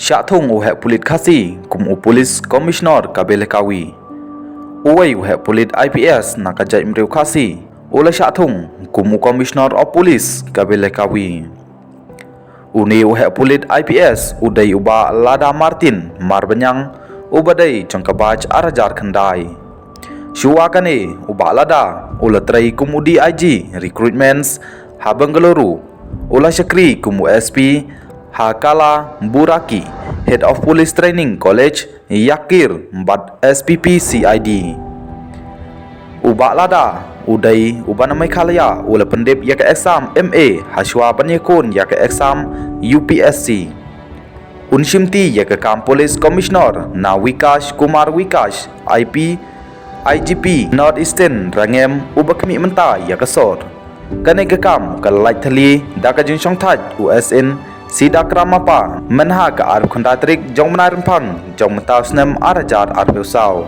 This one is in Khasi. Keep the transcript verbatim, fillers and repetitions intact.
Shah thung u heh pulit Khasi kum u Police Commissioner ka Belagavi. Uwei u heh pulit I P S na ka jaitbynriew Khasi u la shah thung kum u Commissioner of Police ka Belagavi. Une u heh pulit I P S u dei u Bah Lada Martin Marbaniang, uba dei jong ka batch ar hajar khyndai. Shuwa kane u Bah Lada u la trei kum u D I G Recruitments ha Bengaluru, u la shakri kum u S P ha Kalaburagi, Head of Police Training College, Yakir bad S P P C I D. U Bah Lada u dei uba na Meghalaya, u la pyndep ïa ka exam M A ha shuwa ban ïakhun ïa ka exam U P S C. Un shimti ïa ka kam Police Commissioner na Vikash Kumar Vikash, I P, I G P North Eastern Rangem, uba khmih mynta ïa ka sor. Kane ka kam ka la lait thylli da ka jingshongthait u S N Sidakramappa mynha ka arphew khyndai tarik jong u bnai Rymphang jong mynta u snem ar hajar arphew saw.